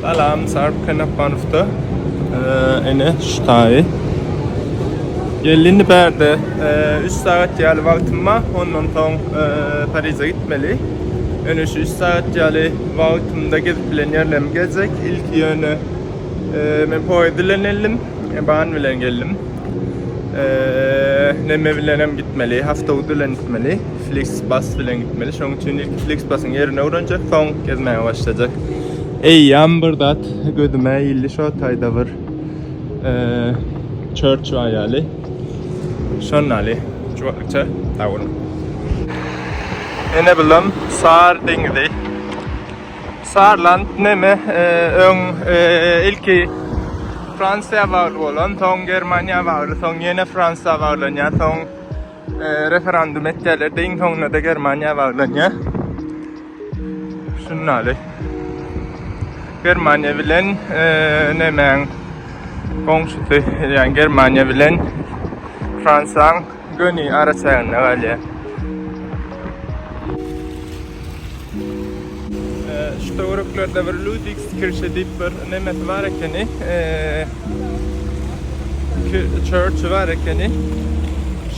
Salam, Saarbrücken Hauptbahnhofda. Ene şu taýy. Geldi indi bärde 3 sagat ýaly wagtym bar. Ondan soň Pariže gitmeli. Ýöne şu 3 sagat ýaly wagtymda gezip bilen ýerlerimi gezjek. Ilki ýöne men poýezd bilen geldim, ban bilen geldim. Neme bilenem gitmeli, awtobus bilen gitmeli. Flixbus bilen gitmeli. Şonuň üçin ilki Flixbusyň ýerini öwrenjek, soň gezmäge başlajak. Eýýäm bir zat gözüme ildi şo taýda bir church bar ýaly. Şonnaly. Şu wagtça sag boluň. Ene bulam Sar deňizi. Saarland neme öň ilki Fransiýa bagly bolan, soň Germaniýa bagly, soň ýene Fransiýa baglanýar, soň referandum etýärler-de iň soňunda-da Germaniýa baglanýar. Şundaly. Germaniýa bilen nemäň goňşusy, ýagny Germaniýa bilen Fransiýaň göni araçäginde galýar. Şu töwereklerde bir Ludwigskirche diýip bir nemesi bar ekeni. Church bar ekeni.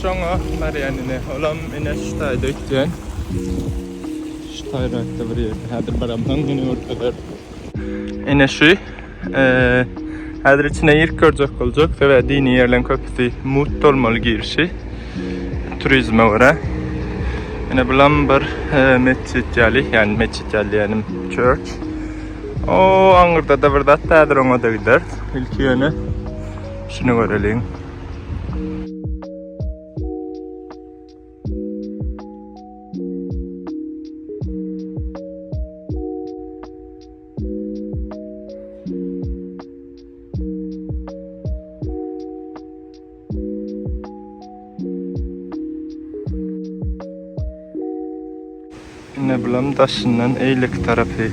Şoňa barýan ine. Olam ine şu taýda öýtýän. Şu taýrakda bir ýerde. Häzir baramsoň ýene görkezer. Ine şu. Häzir içine girip görjek boljak. Sebäbi dini ýerleň köpüsi mugt bolmaly girişi. Turizme görä. Ine bulam bir metjit ýaly, ýagny metjit ýaly diýenim church. O aňyrda-da bir zat häzir oňa-da gideris. Ilki ýöne şuny göreliň. Ine bulam daşyndan eýleki tarapy.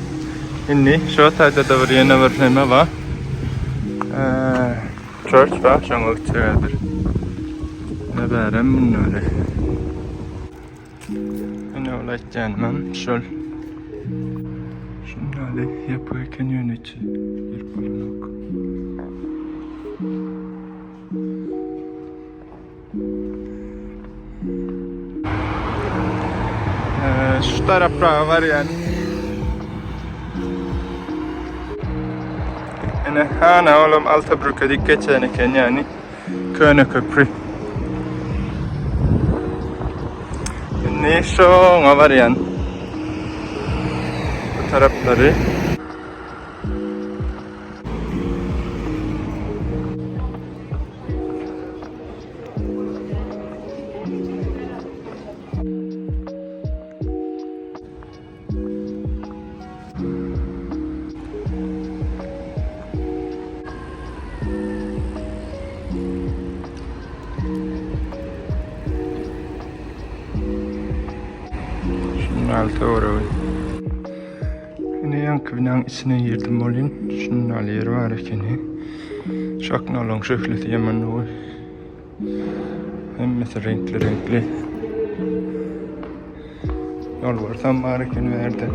Indi şu taýda-da bir ýene bir neme bar. Church bar, şoňa gitjek häzir. Ine bärem mundan. Ine ol aýtýanymam şol. Şundaly ýapyk eken ýöne içi girip bolanok. Şu tarapraga barýan. Ine hana olam Altabrücke dik geçen eken ýani. Köne köprü. Indi şoňa barýan. Bu taraplary. Şundan töweregi. Ine ýaňky binaň içine girdim bolýan. Şundan ýeri bar ekeni. Şaknalaň şöhlesi ýaman gowy. Hemmesi reňkli reňkli. Ýolbarsam bar eken bu ýerde.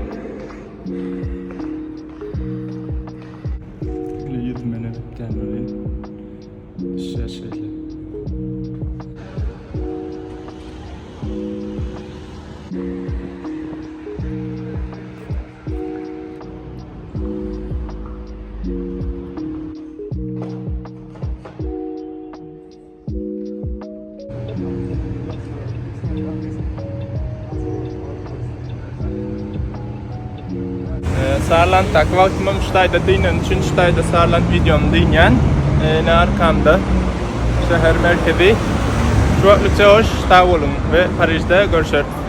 Şöyle ýüzüme ne bitýän welin. Düşýär şeýle. Saarlanddaky wagtymam şu taýda dynan üçin şu taýda Saarland wideomy dynýan. Ine arkamda şäher merkezi. Şu wagtlykça hoş, sag boluň we Parižde görşeris.